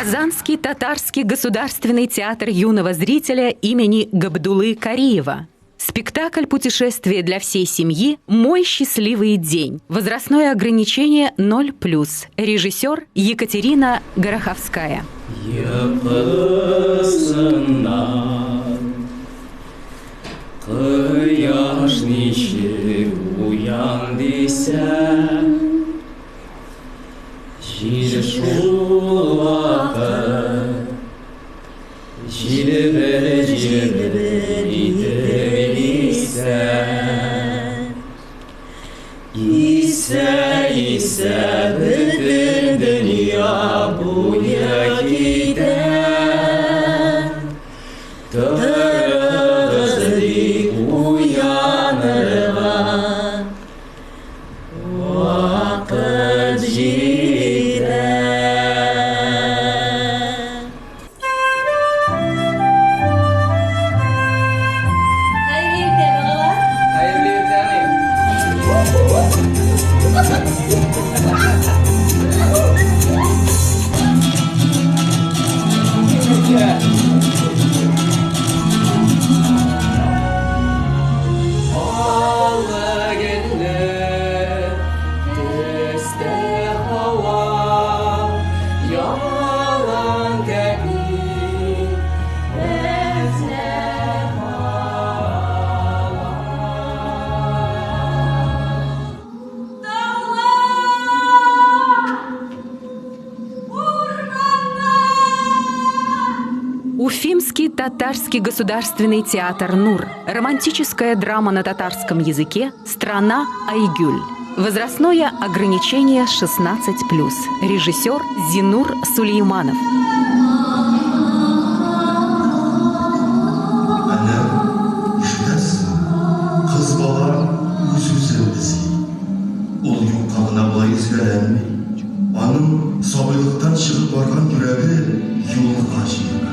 Казанский татарский государственный театр юного зрителя имени Габдулы Кариева. Спектакль «Путешествие для всей семьи. Мой счастливый день». Возрастное ограничение 0+. Режиссер Екатерина Гороховская. Кояш ничек уян дисә, Җил шул вакыт җилебер-җилебер итеп исә. Исә, исә бөтен дөнья буе китә. Торыгыз дип уянырга вакыт җитә. Хәерле иртә, балалар. Хәерле иртә, әни. Аллы-гөлле төстә һава, ялан тәпи эзләп ала. Уфимский татарский государственный театр «Нур». Романтическая драма на татарском языке «Страна Айгюль». Возрастное ограничение 16+. Режиссер Зинур Сулейманов. Әнә, ишетәсезме? Кыз бала үз-үзен эзли. Ул юкка гына болай өзгәләнми. Аның сабыйлыктан чыгып барган йөрәге юлга җыена.